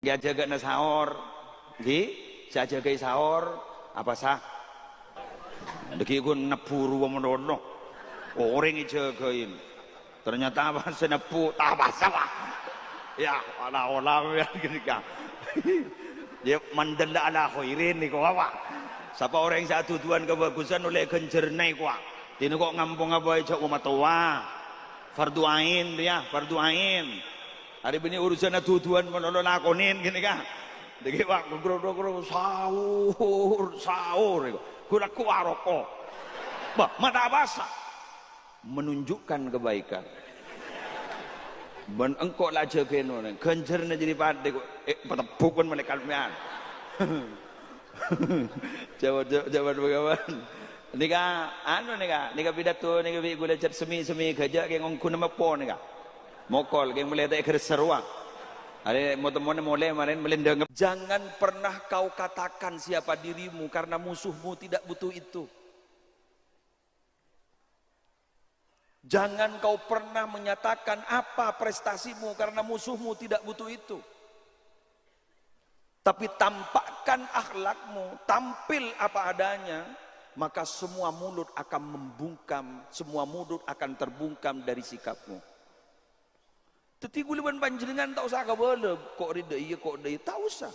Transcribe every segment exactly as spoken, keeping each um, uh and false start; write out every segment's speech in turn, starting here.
Ghi' ajâgâ'âna saor, ghi', sè ajâgâ'i saor, apowasa. Dâggi' ghun nebbhu rowa malolo. Orèng èjâgâ'in. Ternyata pas sè nebbhu, ta' apowasa, Pak. Ya, ola-ola, ya, ghânèka. Ya, mandalla ala khairin nèko, Pak. Sapa orèng sè adhudhuwân kabhâghusân ollè ghânjhârânna nèko, Pak. Dinah kok ngampongnga bhâi jhâ' omatowa. Fardhu ain, ya, fardhu ain. Arè bânnè urusanna dhudhuwân malolo lakonè ghânèka. Dâggi' wa' gro-gro-gro, sahur, sahur, ghulâ ku aroko. Bâh, ma' ta' apowasa. Menunjukkan kebaikan. Bân engko' la jâgâin orèng, ghânjhârânna jârèya padâ kok, eh, patebbhuk bân malaèkat mèyan. Jawab, jawab, jawab, Pangabân. Nèka, anu nèka, nèka pidato nèka bi' ghulâ cè' sè mè-, sè mè-, ghâjâ' kèng ongghuna meppo nèka. Mokol, kèng molaè ta' èghârser rowa. Arè mo-temmona molè marèn malèndâng. Jangan pernah kau katakan siapa dirimu karena musuhmu tidak butuh itu. Jangan kau pernah menyatakan apa prestasimu karena musuhmu tidak butuh itu. Tapi tampakkan akhlakmu, tampil apa adanya, maka semua mulut akan membungkam, semua mulut akan terbungkam dari sikapmu. Dâddhi ghulâ bân panjhennengngan ta' osa kabâlâ, kok rè dâ' iyâ, kok dâ' iyâ, ta' osa.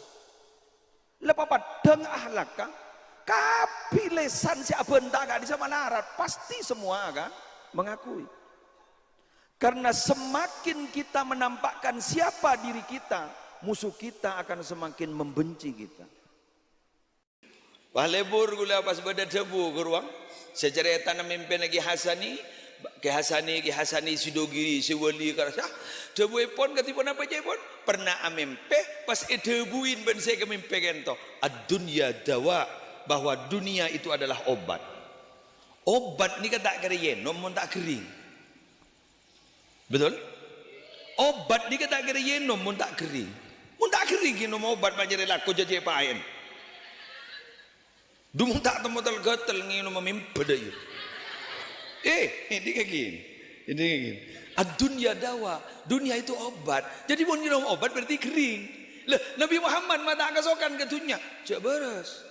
La papaddhâng akhlakka, kabbhi lèsan sè abhânta ka'dissa' malarat, pasti semua akan mengakui. Karena semakin kita menampakkan siapa diri kita, musuh kita akan semakin membenci kita. Pas lebur ghulâ pas bâdâ dhâbu ka rowa. Sè carètana mèmpèna Ki Hasani, Ki Hasani, Ki Hasani Sidogiri, sè wali karasa. Dhâbuèpon kadhi ponapa ca'èpon? Pernah amèmpè, pas èdhâbuin bân sè èkamèmpè kènto. Ad-dunya dawa, bahwa dunia itu adalah obat. Obat nèka ta' kèra ènom mon ta' ghering. Betul? Obat nèka ta' kèra ènom mon ta' ghering. Mon ta' ghering, ngènom obat ma' nyarè lako jhâjhâ paèn. Dhu mon ta' temmo tel-ghâtel ngènom mèmpè dâ' iyâ. Eh, ini kayak gini. Ini kayak gini. Ad-dunya dawa. Dunia itu obat. Jadi mon ngènom obat berarti ghering. Lah, Nabi Muhammad ma' ta' kasokan ka dhunnya. Jhâ' bârâs.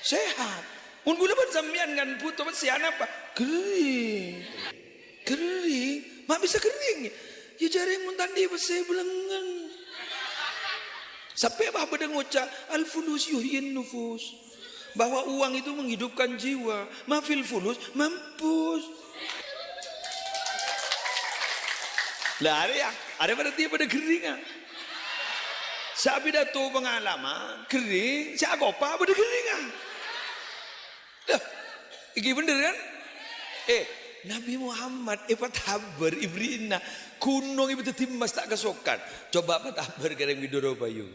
Sehat. Mon ghulâ bân sampèyan kan buto pèssèyan apa? Ghering. Ghering, ma' bisa ghering. Yâ jhâreng mon ta' andi' pèssè bâlengngen. Sampè' bâ' bâdâ ngoca', "Al-fulus yuhyin nufus." Bahwa uang itu menghidupkan jiwa. Ma fil fulus, mampus. Lah, arè yâ, arè berarti bâdâ gheringnga. Sè apidato pengalaman, ghering, sè akopa bâdâ gheringnga. Lah, iki bhendher kan? Eh, Nabi Muhammad èpatabâr ibri'na, ghunong èpadhâddhi emmas ta' kasokan. Coba patabâr ka rèng Widoro Payung.